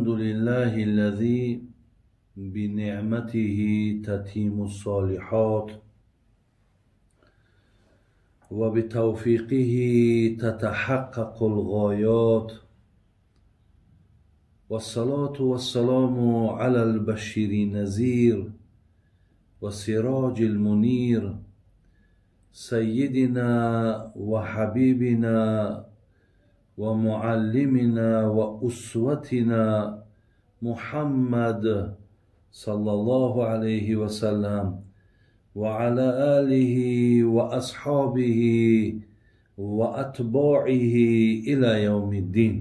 الحمد لله الذي بنعمته تتم الصالحات وبتوفيقه تتحقق الغايات، والصلاة والسلام على البشير النذير والسراج المنير سيدنا وحبيبنا ومعلمنا وأسوتنا محمد صلى الله عليه وسلم وعلى آله وأصحابه وأتباعه إلى يوم الدين.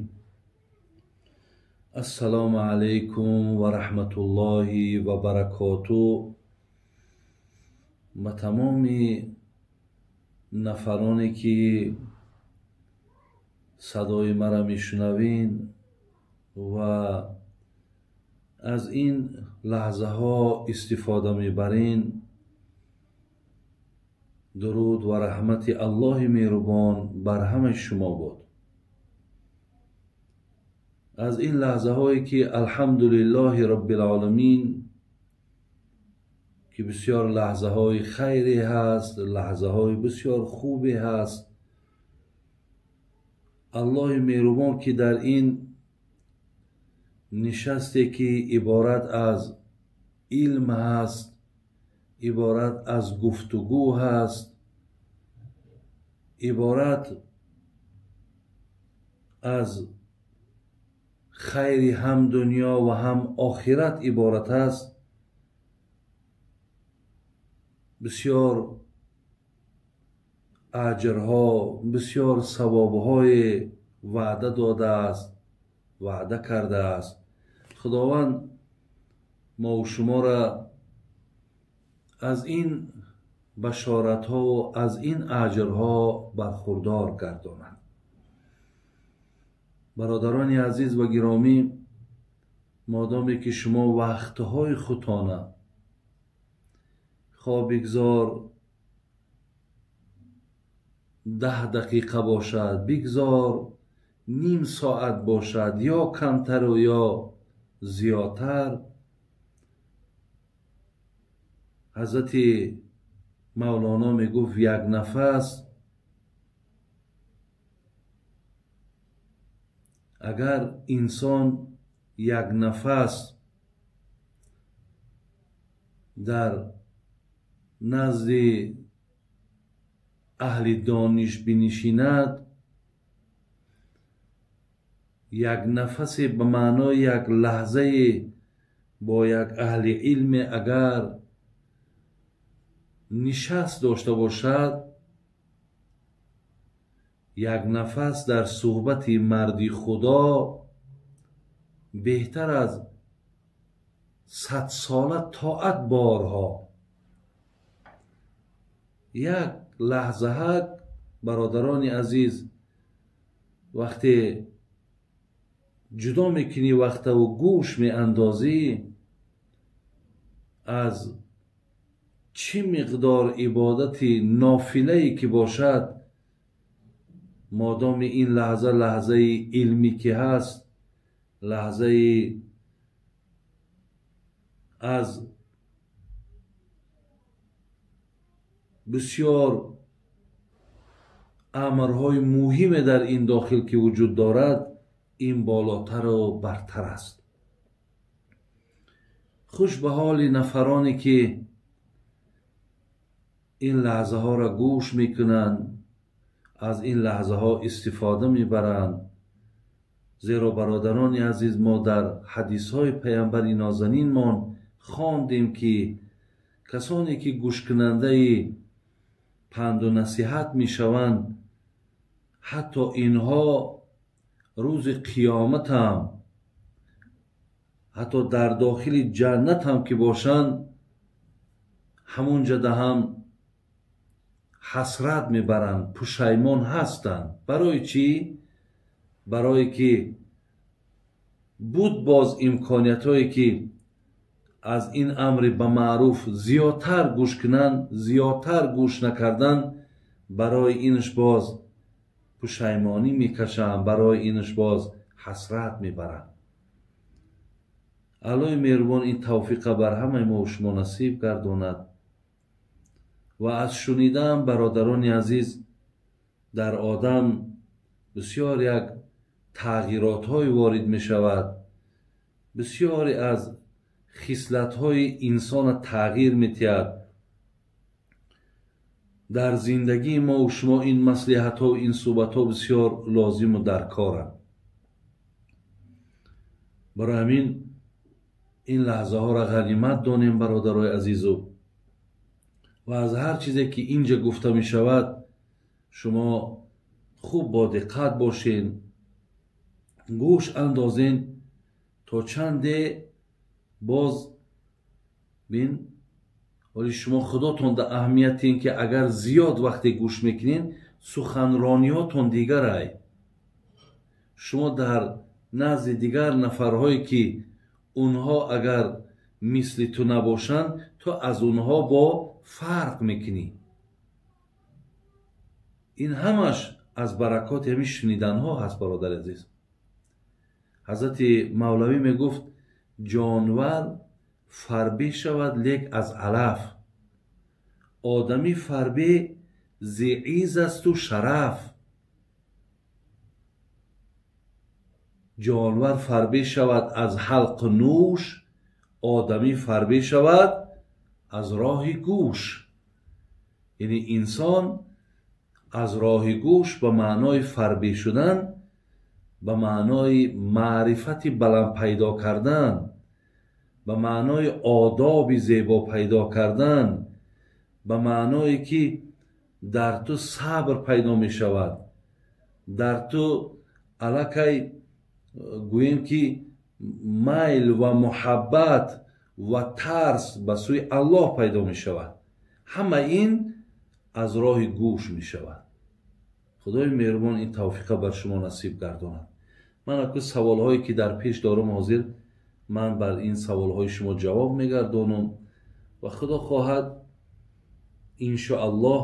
السلام عليكم ورحمة الله وبركاته. ба тамоми нафароне ки садои мара мешунавин ва аз ин лаҳзаҳо истифода мебарин, дуруд ва раҳмати Аллоҳи меҳрубон бар ҳамаи шумо бод. Аз ин лаҳзаҳое ки алҳамдулиллоҳи роббил-оламин, ки бисёр лаҳзаҳои хайре ҳаст, лаҳзаҳои бисёр хубе ҳаст, Аллоҳи меҳрубон ки дар ин нишасте ки иборат аз илм ҳаст, иборат аз гуфтугӯ ҳаст, иборат аз хайри ҳам дунё ва ҳам охират иборат аст, бисёр аҷрҳо, бисёр савобҳое ваъда додааст, ваъда кардааст. Худованд мову шуморо аз ин башоратҳо, аз ин аҷрҳо бархурдор гардонад. Бародарони азиз ва гиромӣ, модоме ки шумо вақтҳои худтона хоҳ бигзор 10 дақиқа бошад, бигзор ним соат бошад, ё камтару ё зиёдтар, ҳазрати Мавлоно мегуфт як нафас агар инсон як нафас дар назди аҳли дониш бинишинад, як нафасе ба маънои як лаҳзае бо як аҳли илме агар нишаст дошта бошад, як нафас дар суҳбати марди Худо беҳтар аз 100 сола тоат борҳо. Як лаҳзаҳак, бародарони азиз, вақте ҷудо мекунӣ вақтаву гӯш меандозӣ, аз чӣ миқдор ибодати нофилае ки бошад, модоми ин лаҳза лаҳзаи илмӣ ки ҳаст, лаҳзаи аз бисёр амрҳои муҳиме дар ин дохил ки вуҷуд дорад, ин болотару бартар аст. Хуш ба ҳоли нафароне ки ин лаҳзаҳоро гӯш мекунанд, аз ин лаҳзаҳо истифода мебаранд. Зеро бародарони азиз, мо дар ҳадисҳои паямбари нозанинмон хондем ки касоне ки гӯшкунандаи панду насиҳат мешаванд, ҳатто инҳо рӯзи қиёматам, ҳатто дар дохили ҷаннатам ки бошанд, ҳамонҷода ҳам ҳасрат мебаранд, пушаймон ҳастанд. Барои чӣ? Барое ки буд боз имкониятҳое ки аз ин амри ба маъруф зиёдтар гӯш кунанд, зиёдтар гӯш накардан, барои инаш боз пушаймонӣ мекашанд, барои инаш боз ҳасрат мебаранд. Аллоҳи меҳрубон ин тавфиқа бар ҳамаи мо шумо насиб гардонад. Ва аз шунидан, бародарони азиз, дар одам бисёр як тағйиротҳое ворид мешавад, бисёре аз хислатҳои инсона тағйир метиҳад. Дар зиндагии мо шумо ин маслиҳатҳо, ин суҳбатҳо бисёр лозиму даркоранд. Барои ҳамин ин лаҳзаҳоро ғанимат донем, бародарои азизу, ва аз ҳар чизе ки инҷа гуфта мешавад шумо хуб бо диққат бошен, гӯш андозен то чанде боз бин. Вале шумо худотон да аҳамиятин ки агар зиёд вақте гӯш мекунен, суханрониҳотон дигарай. Шумо дар назди дигар нафарҳое ки онҳо агар мисли ту набошанд, ту аз онҳо бо фарқ мекунӣ. Ин ҳамаш аз баракоти ҳамин шуниданҳо ҳаст, бародари азиз. Ҳазрати Мавлавӣ мегуфт: ҷонвар фарбе шавад, лек аз алаф, одамӣ фарбе зи из асту шараф. Ҷонвар фарбе шавад аз ҳалқу нӯш, одамӣ фарбе шавад аз роҳи гӯш. Яъне инсон аз роҳи гӯш ба маънои фарбе шудан, ба маънои маърифати баланд пайдо кардан, ба маънои одоби зебо пайдо кардан, ба маъное ки дар ту сабр пайдо мешавад, дар ту аллакай гӯем ки майл ва муҳаббат ва тарс ба сӯи Аллоҳ пайдо мешавад. Ҳама ин аз роҳи гӯш мешавад. Худои меҳрубон ин тавфиқа бар шумо насиб гардонад. Ман аку саволҳое ки дар пеш дорам ҳозир, ман бар ин саволҳои шумо ҷавоб мегардонам ва худо хоҳад иншоаллоҳ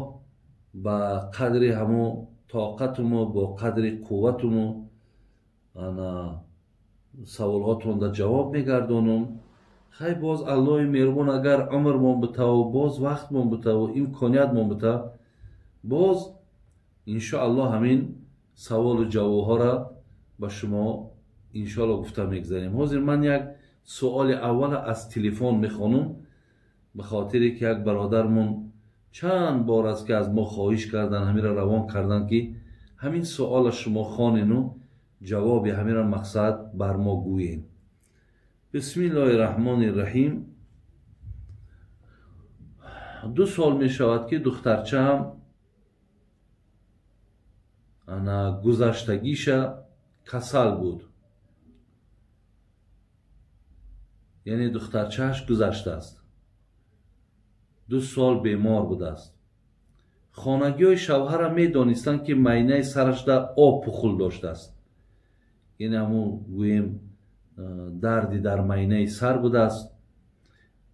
ба қадри ҳамо тоқатумо, бо қадри қувватумо ана саволҳотонда ҷавоб мегардонам. Хай, боз Аллоҳи меҳрубон агар умрмон битаву, боз вақтмон битаву, имкониятмон битав, боз иншоаллоҳ ҳамин саволу ҷавобҳоро ба шумо иншоаллоҳ гуфта мегзарем. Ҳозир ман як суоли аввала аз телефон мехонам, ба хотире ки як бародармон чанд бор аст ки аз мо хоҳиш кардан, ҳаминро равон кардан ки ҳамин суола шумо хонену ҷавоби ҳаминро мақсад бар мо гӯем. Бисмиллоҳи раҳмони раҳим. 2 сол мешавад ки духтарчаам ана гузаштагиша касал буд, яъне духтарчааш гузаштааст, 2 сол бемор будааст. Хонагиҳои шавҳара медонистанд ки майнаи сарашда об пухул доштааст, яъне ҳамун гӯем дарди дар майнаи сар будааст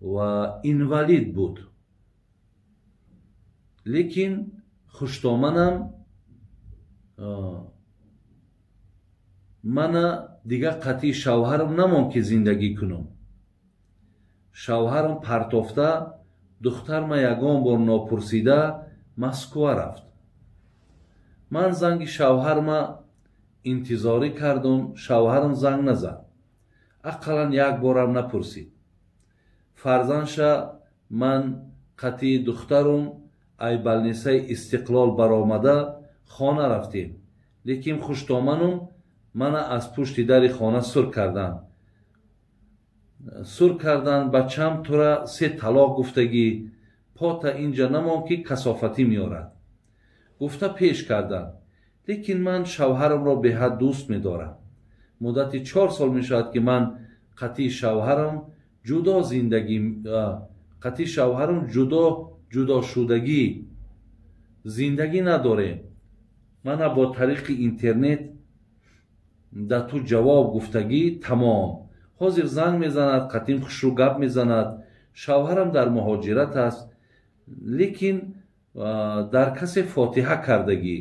ва инвалид буд. Лекин хуштоманам мана дигар қатъи шавҳарам намон ки зиндагӣ кунам. Шавҳарам партофта, духтарма ягон бор нопурсида Москва рафт. Ман занги шавҳарма интизорӣ кардам, шавҳарам занг назад, ақаллан як борам напурсид. Фарзандша ман қатъи духтарум ай балнисаи Истиқлол баромада хона рафтем, лекин хуштоманум мана аз пушти дари хона сур карданд. Сур кардан, бачам тура 3 талоқ гуфтагӣ, пота инҷа намон ки касофатӣ меорад, гуфта пеш карданд. Лекин ман шавҳарамро беҳад дӯст медорам. Муддати 4 сол мешавад ки ман қатъи шавҳарам ҷудо зиндагӣ, қатъи шавҳарам ҷудошудагӣ зиндагӣ надорем. Мана бо тариқи интернет да ту ҷавоб гуфтагӣ тамом. Ҳозир занг мезанад, қатъин хушрӯ гап мезанад. Шавҳарам дар муҳоҷират аст, лекин дар касе фотиҳа кардагӣ.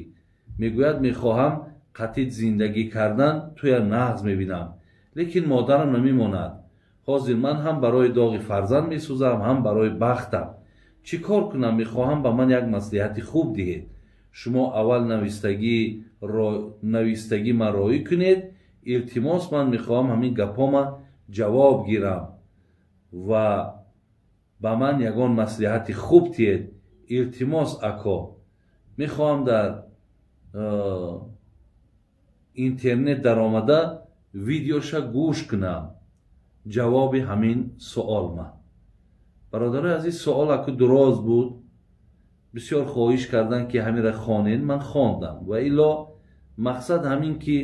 Мегӯяд мехоҳам қатъи зиндагӣ кардан туя нағз мебинам, лекин модарам намемонад. Ҳозир ман ҳам барои доғи фарзанд месӯзам, ҳам барои бахтам. Чӣ кор кунам? Мехоҳам ба ман як маслиҳати хуб диҳед. Шумо аввал навистагӣ ман роӣ кунед. Илтимос, ман мехоҳам ҳамин гапома ҷавоб гирам ва ба ман ягон маслиҳати хуб диҳед. Илтимос, ако, мехоҳам дар интернет даромада видеоша гӯш кунам, ҷавоби ҳамин суол ман. Бародарои азиз, суол аку дуроз буд, бисёр хоҳиш кардан ки ҳаминра хонед, ман хондам. Ва илло мақсад ҳамин ки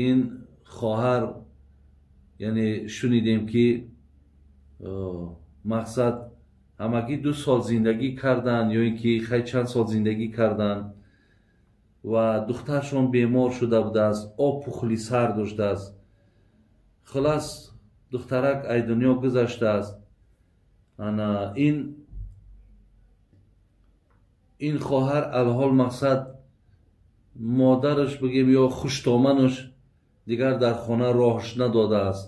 ин хоҳар, яъне шунидем ки мақсад ҳамагӣ 2 сол зиндагӣ карданд, ё ин ки хай чанд сол зиндагӣ карданд ва духтаршон бемор шуда будааст, опухли сар доштааст. Хулас, духтарак ай дунё гузаштааст. Ана ин хоҳар алҳол мақсад модараш бигем ё хуштоманаш дигар дар хона роҳш надодааст.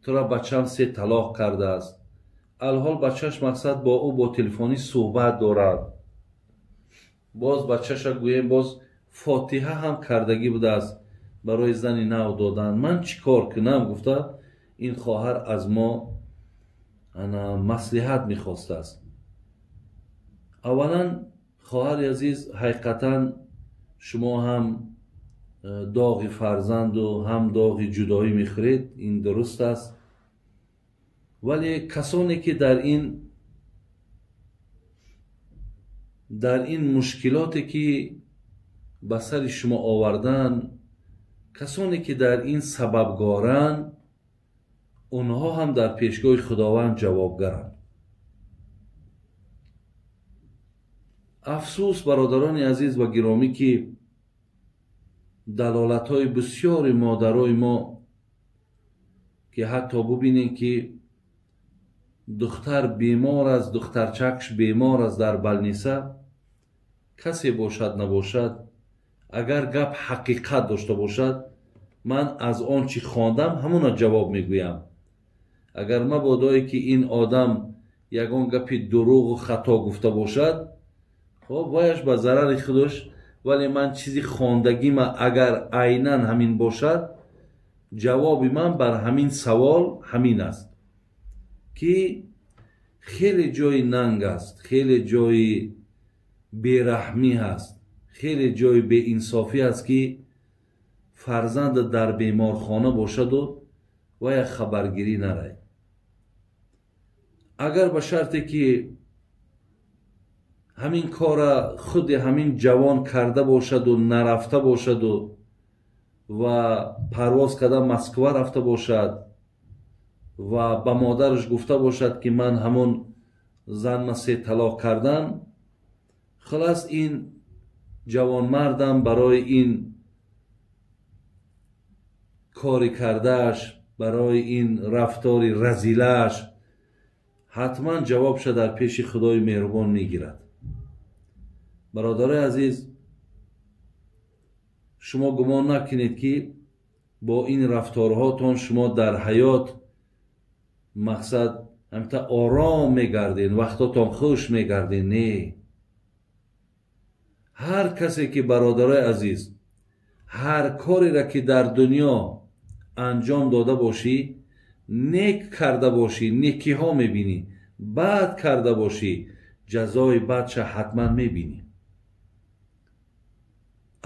Тура бачам 3 талоқ кардааст. Алҳол бачаш мақсад бо ӯ бо телефонӣ суҳбат дорад. Боз бачаша гӯем боз фотиҳа ҳам кардагӣ будааст барои зани нав додан. Ман чӣ кор кунам гуфта ин хоҳар аз мо ана маслиҳат мехостааст. Аввалан, хоҳари азиз, ҳақиқатан шумо ҳам доғи фарзанду ҳам доғи ҷудоӣ мехӯред, ин дуруст аст. Вале касоне ки дар ин мушкилоте ки ба сари шумо овардан, касоне ки дар ин сабабгоранд, онҳо ҳам дар пешгоҳи Худованд ҷавобгаранд. Афсӯс, бародарони азиз ва гиромӣ, ки далолатҳои бисёри модарои мо, ки ҳатто бубинем ки духтар бемор аст, духтарчакш бемор аст дар балниса, касе бошад набошад, агар гап ҳақиқат дошта бошад, ман аз он чӣ хондам ҳамона ҷавоб мегӯям. Агар мабодое ки ин одам ягон гапи дурӯғу хато гуфта бошад, хоб ваяш ба зарари худаш, вале ман чизи хондагима агар айнан ҳамин бошад, ҷавоби ман бар ҳамин савол ҳамин аст ки хеле ҷои нанг аст, хеле ҷои бераҳмӣ ҳаст, хеле ҷои беинсофӣ аст ки фарзанд дар беморхона бошаду вая хабаргирӣ нарай. Агар ба шарте ки ҳамин кора худи ҳамин ҷавон карда бошаду нарафта бошаду ва парвоз карда Москва рафта бошад ва ба модараш гуфта бошад ки ман ҳамон занма 3 талоқ кардам, хулас ин ҷавонмардам барои ин кори кардааш, барои ин рафтори разилааш ҳатман ҷавобша дар пеши Худои меҳрубон мегирад. Бародарои азиз, шумо гумон накунед ки бо ин рафторҳотон шумо дар ҳаёт мақсад ҳамта ором мегардед, вақтотон хуш мегардед. Не, ҳар касе ки, бародарои азиз, ҳар кореро ки дар дунё анҷом дода бошӣ, нек карда бошӣ, некиҳо мебинӣ, бад карда бошӣ, ҷазои бадша ҳатман мебинӣ.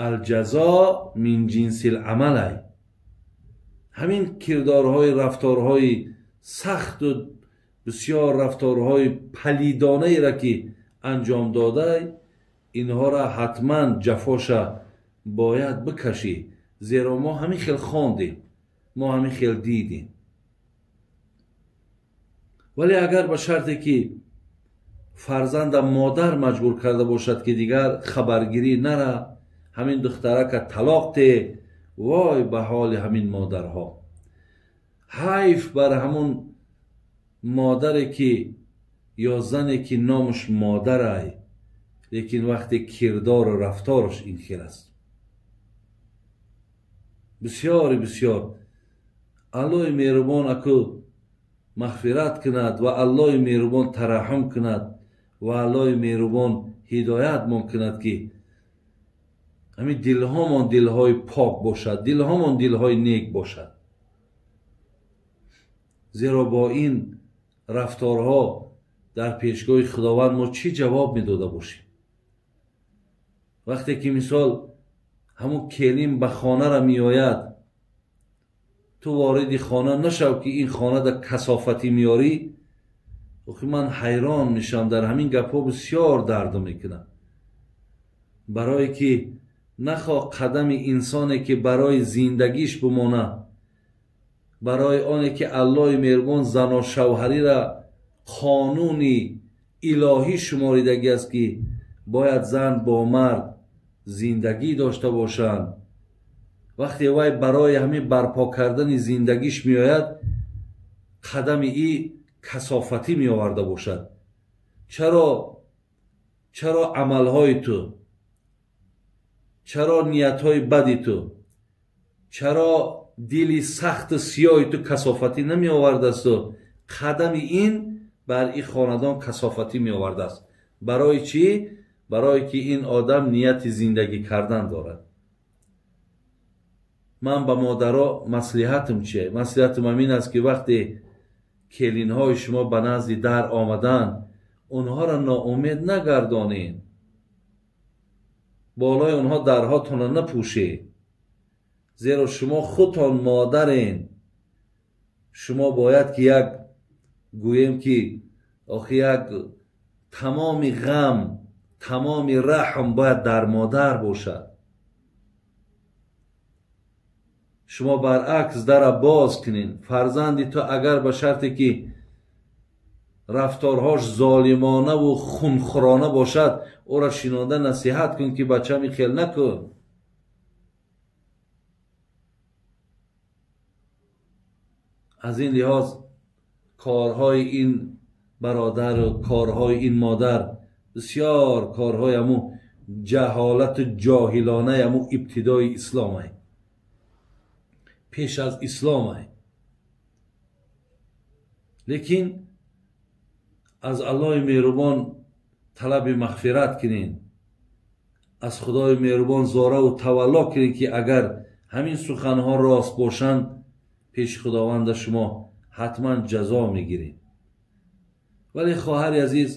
Алҷазо мин ҷинсил амалай. Ҳамин кирдорҳои рафторҳои сахту бисёр рафторҳои палидонаеро ки анҷом додай, инҳоро ҳатман ҷафоша бояд бикашӣ, зеро мо ҳамин хел хондем, мо ҳамин хел дидем. Вале агар ба шарте ки фарзанда модар маҷбур карда бошад ки дигар хабаргирӣ нара, ҳамин духтарака талоқ те, вой ба ҳоли ҳамин модарҳо. Ҳайф бар ҳамун модаре ки ё зане ки номаш модарай, лекин вақте кирдору рафтораш ин хел аст. Бисёри бисёр Аллоҳи меҳрубон аку мағфират кунад ва Аллоҳи меҳрубон тараҳҳум кунад ва Аллоҳи меҳрубон ҳидоятмон кунад, ки ҳамин дилҳомон дилҳои пок бошад, дилҳомон дилҳои нек бошад. Зеро бо ин рафторҳо дар пешгоҳи Худованд мо чӣ ҷавоб медода бошем? Вақте ки мисол ҳамун келин ба хонара меояд, ту вориди хона нашав, ки ин хонада касофатӣ меорӣ. Охи ман ҳайрон мешавам, дар ҳамин гапҳо бисёр дард мекунам, барое ки нахоҳ қадами инсоне ки барои зиндагиш бимона, барои оне ки Аллоҳи меҳрубон заношавҳарира қонуни илоҳӣ шуморидагӣ аст, ки бояд зан бо мард зиндагӣ дошта бошанд. Вақте вай барои ҳамин барпо кардани зиндагиш меояд, қадами и касофатӣ меоварда бошад. Чаро амалҳои ту, чаро ниятҳои бади ту, чаро дили сахту сиёҳи ту касофатӣ намеовардасту қадами ин бар ин хонадон касофатӣ меовардааст? Барои чӣ? Барое ки ин одам нияти зиндагӣ кардан дорад. Ман ба модаро маслиҳатам чие? Маслиҳатам ҳамин аст, ки вақте келинҳои шумо ба назди дар омаданд, онҳоро ноумед нагардонед, болои онҳо дарҳотонро напӯшед, зеро шумо худтон модарен. Шумо бояд ки як гӯем ки охи як тамоми ғам, тамоми раҳм бояд дар модар бошад. Шумо баръакс дара боз кунед. Фарзанди ту агар ба шарте ки рафторҳош золимонаву хунхӯрона бошад, ӯро шинонда насиҳат кун, ки бачам ин хел накун. Аз ин лиҳоз корҳои ин бародару корҳои ин модар бисёр корҳои ҳамун ҷаҳолату ҷоҳилонаи ҳамун ибтидои исломай, пеш аз исломай. Лекин аз Аллоҳи меҳрубон талаби мағфират кунед, аз Худои меҳрубон зораву тавалло кунед, ки агар ҳамин суханҳо рост бошанд, пеши Худованда шумо ҳатман ҷазо мегиред. Вале хоҳари азиз,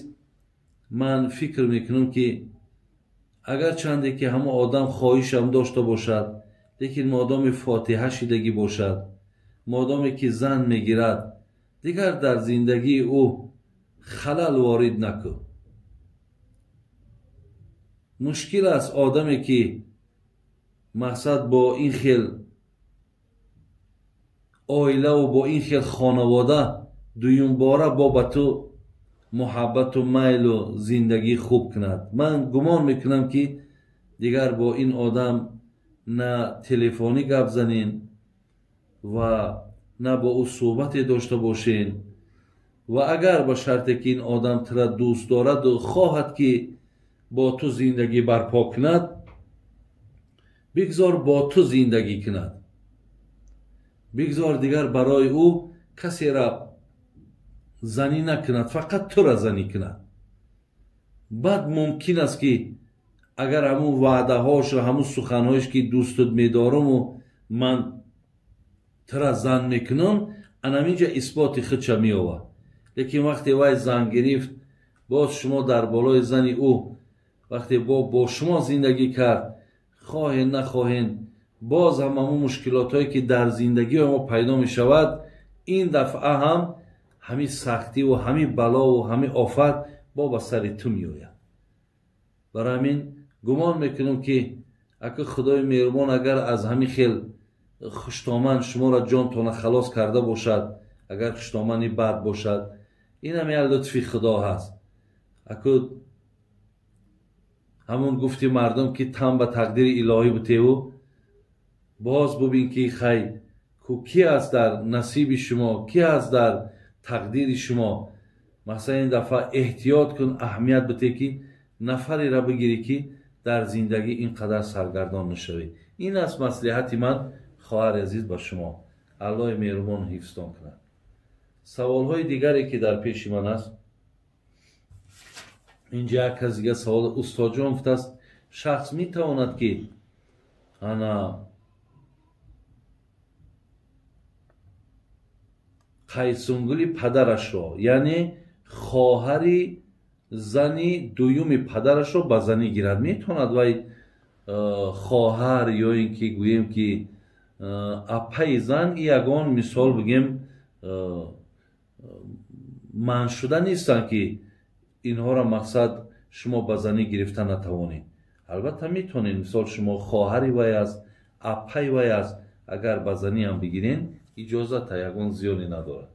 ман фикр мекунам, ки агар чанде ки ҳамон одам хоҳишам дошта бошад, лекин модоми фотиҳа шидагӣ бошад, модоме ки зан мегирад, дигар дар зиндагии ӯ халал ворид накун. Мушкил аст одаме ки мақсад бо ин хел оилаву бо ин хел хонавода дуюмбора бо ба ту муҳаббату майлу зиндагӣ хуб кунад. Ман гумон мекунам, ки дигар бо ин одам на телефонӣ гап занен ва на бо ӯ суҳбате дошта бошен. Ва агар ба шарте ки ин одам тура дӯст дораду хоҳад ки бо ту зиндагӣ барпо кунад, бигзор бо ту зиндагӣ кунад. Бигзор дигар барои ӯ касера занӣ накунад, фақат тура занӣ кунад. Баъд мумкин аст, ки агар ҳамун ваъдаҳошу ҳамун суханҳоеш ки дӯстут медоруму ман тура зан мекунам, анаминҷа исботи худша меовад. Лекин вақте вай зан гирифт, боз шумо дар болои зани ӯ, вақте бо шумо зиндагӣ кард, хоҳен нахоҳен, боз ҳам ҳамун мушкилотҳое ки дар зиндагии мо пайдо мешавад, ин дафъа ҳам ҳамин сахтиву ҳамин балову ҳамин офат бо ба сари ту меояд. Барои ҳамин гумон мекунам, ки ака Худои меҳрубон агар аз ҳамин хел хуштоман шуморо ҷонтона халос карда бошад, агар хуштомани бад бошад, ин ҳам як лутфи Худо ҳаст. Аку ҳамун гуфти мардум, ки тан ба тақдири илоҳӣ бутеву боз бубин, ки хай ку ки аст дар насиби шумо, ки аст дар тақдири шумо. Масалан, ин дафъа эҳтиёт кун, аҳамият бите, ки нафареро бигирӣ, ки дар зиндагӣ ин қадар саргардон нашавӣ. Ин аст маслиҳати ман, хоҳари азиз, ба шумо. Аллоҳи меҳрубон ҳифзтон кунад. Саволҳои дигаре ки дар пеши ман аст, инҷа як кас дига савол: устодҷон, гуфтааст, шахс метавонад ки ана қайсунгули падарашро, яъне хоҳари зани дуюми падарашро ба занӣ гирад? Метавонад вай хоҳар ё ин ки гӯем ки апаи зан, ягон мисол бигем, манъ шуда нестанд ки инҳоро мақсад шумо ба занӣ гирифта натавонед. Албатта метавонед. Мисол, шумо хоҳари вай аст, апаи вай аст, агар ба занӣ ҳам бигирен, иҷозата, ягон зиёне надорад.